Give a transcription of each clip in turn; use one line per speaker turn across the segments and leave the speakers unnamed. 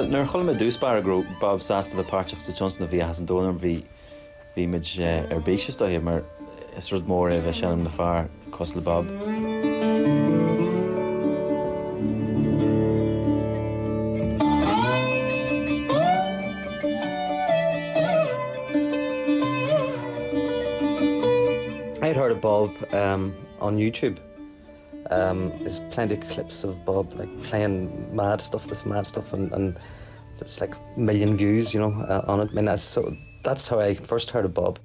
Bhuel, nuair a chuala mé i dtús báire go raibh Bob sásta bheith páirteach sa tionscnamh bhí áthas an domhain orm, bhí, bhí muid ar bís is dóiche mar is rud mór é a bheith ag seinm le fear cosúil le Bob.
I had heard of Bob um, on YouTube. Um, there's plenty of clips of Bob like playing mad stuff, this mad stuff, and, and there's like million views, you know, uh, on it. I mean, that's so that's how I first heard of Bob.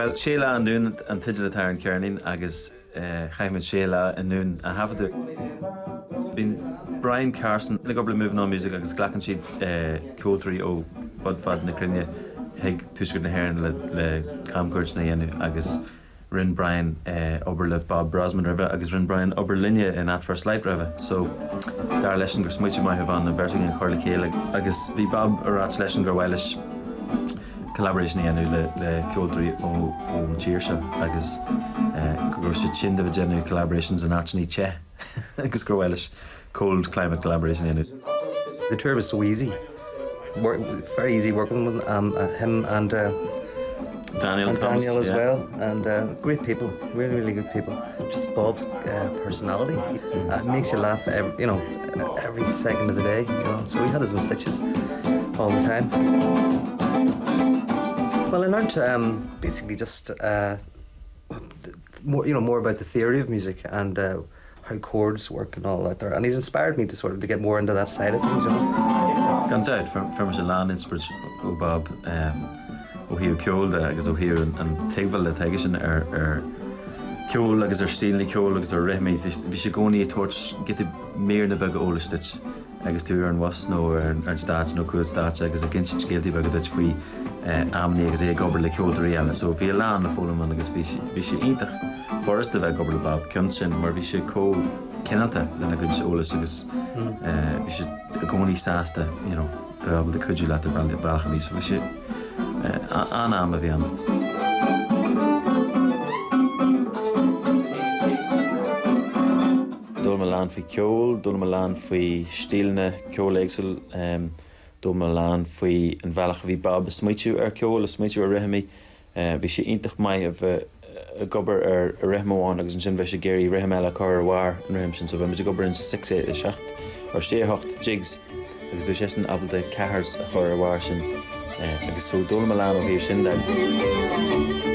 Bhuel, Sé Lá i nDún an teideal atá ar an cheirnín agus chaith muid sé lá i nDún á thaifeadadh. Bíonn Brian Carson ag obair le Moving On Music agus glacann siad ceoltóirí ó fud fad na cruinne chuig tuaisceart na hÉireann le camchuairteanna a dhéanamh agus Rinne Brian obair le Bob Brozman roimhe agus rinne Brian obair linne in At First Light roimhe so dar leisean gur smaoitiú maith a bhí ann an bheirt againn a chur le chéile agus bhí Bob ag ráit leisean gur mhaith leis collaboration a dhéanamh le le ceoltóirí ó ón tír seo agus go raibh sé tinn de bheith ag déanamh collaborations in áiteanna te agus gur mhaith leis cold climate collaboration a dhéanamh.
The tour was so easy. Work, very easy working with um, uh, him and uh,
Daniel
and
Thomas,
Daniel as
yeah.
well and uh, great people really really good people just Bob's uh, personality uh, makes you laugh every, you know every second of the day you know so he had us in stitches all the time well I learned um, basically just uh, more you know more about the theory of music and uh, how chords work and all that there and he's inspired me to sort of to get more into that side of things you know.
Gan dabht, fuair mise a lán inspioráid ó Bob ó thaobh ceoil de agus ó thaobh an tuigbheáil atá aigesean ar ar ceol agus ar stíleanna ceoil agus ar rithimí. Bhí sé i gcónaí ag tabhairt giota míreanna beaga eolais duit agus tú ar an bhus nó ar an stáitse nó cúl stáitse agus ag insint scéaltaí beaga duit faoi amannaí agus é ag obair le ceoltóirí eile. So bhí a lán le foghlaim ann agus bhí bhí sé iontach furasta bheith ag obair le Bob cionn sin mar bhí sé chomh cineálta lena chuid eolais agus bhí sé i gcónaí sásta you know bheith ábalta cuidiú leat ar bhealach ar bith. So bhí sé an-am a bhí ann. D'fhoghlaim mé a lán faoi cheol, d'fhoghlaim mé a lán faoi stíleanna ceoil éagsúil, d'fhoghlaim mé a lán faoi an bhealach a bhí Bob ag smaoitiú ar cheol, ag smaoitiú ar rithimí. Bhí sé iontach maith a bheith ag obair ar rithim amháin agus ansin bheadh sé ag iarraidh rithim eile a chur ar bharr an rithim sin. So bheadh muid ag obair in 6, 7 or 6, 8 jigs agus bhí seisean ábalta ceathairs a chur ar bharr sin agus so d'fhoghlaim mé a lán ó thaobh sin de.